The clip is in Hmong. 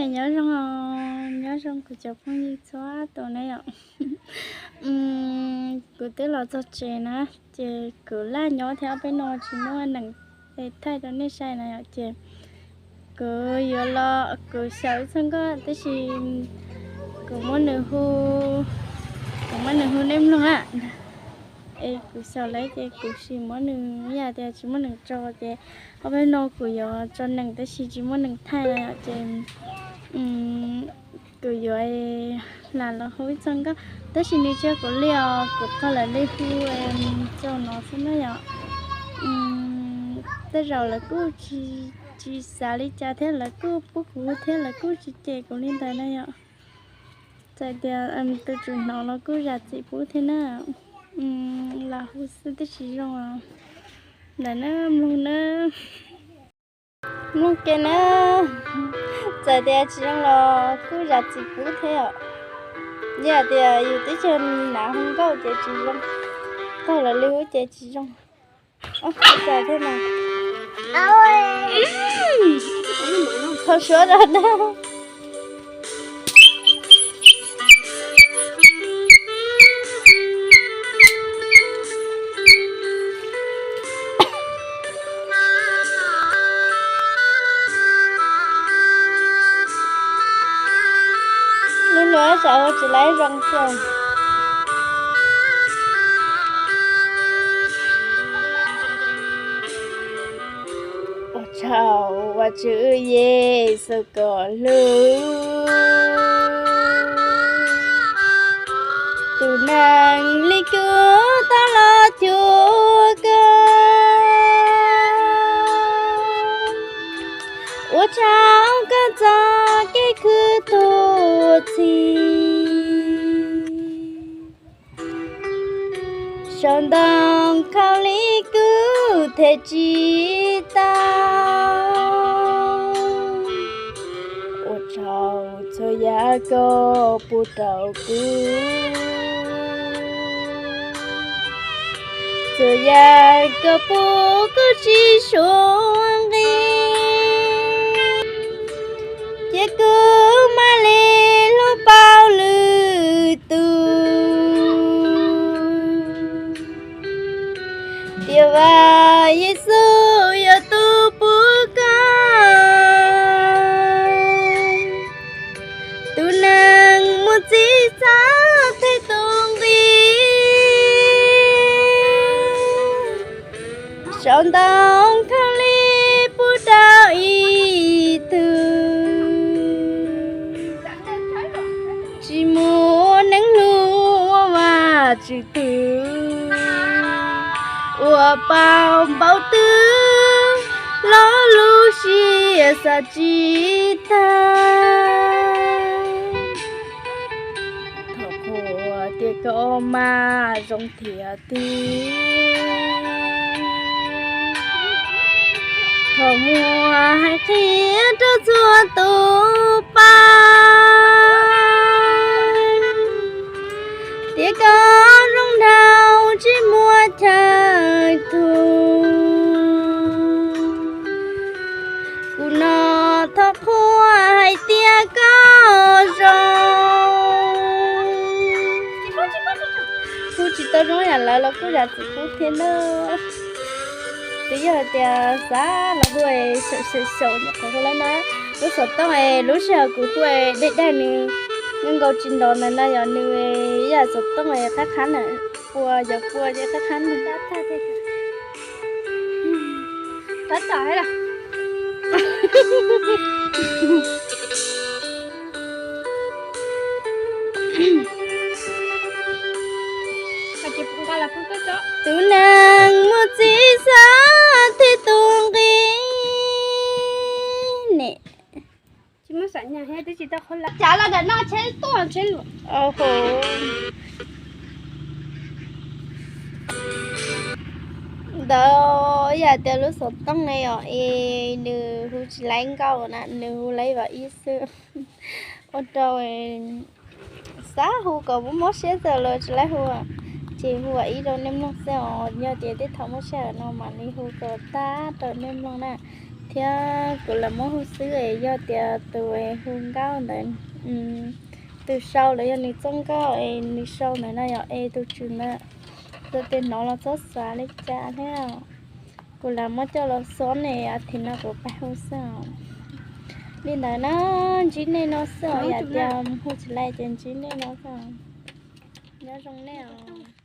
Nyob zoo, nyob zoo kuv cov phooj ywg txhua tus na yom. Kuv twb los txog tsev na, ces kuv laj nyob thiab ob peb no tsis muaj neeg thaij rau nej saib na yom, ces kuv yuav los, kuv xyaum ib txoj nkauj tab sis kuv muab nws hu, kuv muab nws hu nej mloog na. Es kuv xyaum lawm ces kuv sim muab nws, yam tias tsis muaj neeg tso ces ob peb no kuv yuav tso neeg tab sis tsis muaj neeg thaij na yom, ces kuv yuav lam los hu ib txoj nkauj tab sis nws tsis yog kuv li os, kuv qhov lawv li hu rau no xwb na yom. Tej zaum lawv kuj tsis xav li cas thiab lawv kuj pub kuv thiab lawv kuj tsis cem kuv li ntawd na yom. Txawm tias tus tswv hnov los kuj zam txim pub thiab na. Los hu xwb twb tsis zoo ntawm na, mloog na, mloog ke na. Txawm tias tsis zoo los kuj zam txim pub thiab os. Yog tias yus twb tsis hnav hu nkauj ces tsis zoo, thaij lawv li hu ces tsis zoo. Txawm thiab mas, kho suab rau na. Lub luag tsam hu tsis laib zoo xwb. Ua tsaug Vajtswv Yexus kom hlub, tus neeg li kuv tau los cuag koj. Ua tsaug koj txoj kev khwv tuag txhij, saum ntoo khaub lig kuv them tsis tau. Ua tsaug txhua yam koj pub rau kuv, txhua yam koj pub kuv tsis suav nqi, cia kuv mam li hlub paub lwm tus. Tiam Vaj Yexus yog tus pub koj, tus neeg mus txij txhab txhij tus nqi, saum ntoo khaub lig pub rau ib tug, tsis muaj neeg hlub ua Vajtswv twg, ua paub npaum twg los lub siab xav tsis tag. Thov qhuas tias koj mas zoo thiab tiag. Thov muaj hais qhia rau txhua tus paub tias koj zoo dhau tsis muaj chaw thua. Kuv no thov qhuas hais tias koj zoo. Hu tsis tau zoo yam lawv los kuj zam txim pub thiab na. Twb yog hais tias xav los hu xyaum xyaum xyaum nyuam qhuav hu lawm na. Lub xov tooj es lub sij hawm kuv hu daig daig nws, nws nkaus tsis nrov ntawd na yog nws yam xov tooj qab qhab na, pua yog pua ces qab qhab na. Tus neeg mus txij txhab txhij tus nqi ne. Ntawd yam tias lub xov tooj ne yom, es nws hu tsis laib nkauj na, nws hu laib vas ib xwb. Ua rau xav hu kom mob mob siab txawm los tsis laib hu, ces hu vas ib rau nej mloog xwb os. Yog tias tej thaum mob siab no mam li hu kom tag rau nej mloog na. Thiab kuv lam muab hu xwb es yog tias tus hu nkauj ntawd, tus sau los yog nws txoj nkauj es nws sau ntawd no yog es tus tswv ntawd, yog tias hnov los txhob xav li cas thiab. Kuv lam muab coj los xob ne, a thiv no kuv pab hu xwb os. Li ntawd na, ntsib nej no xwb os, yam tias hu tsis lais ces ntsib nej no xwb. Nyob zoo nej os.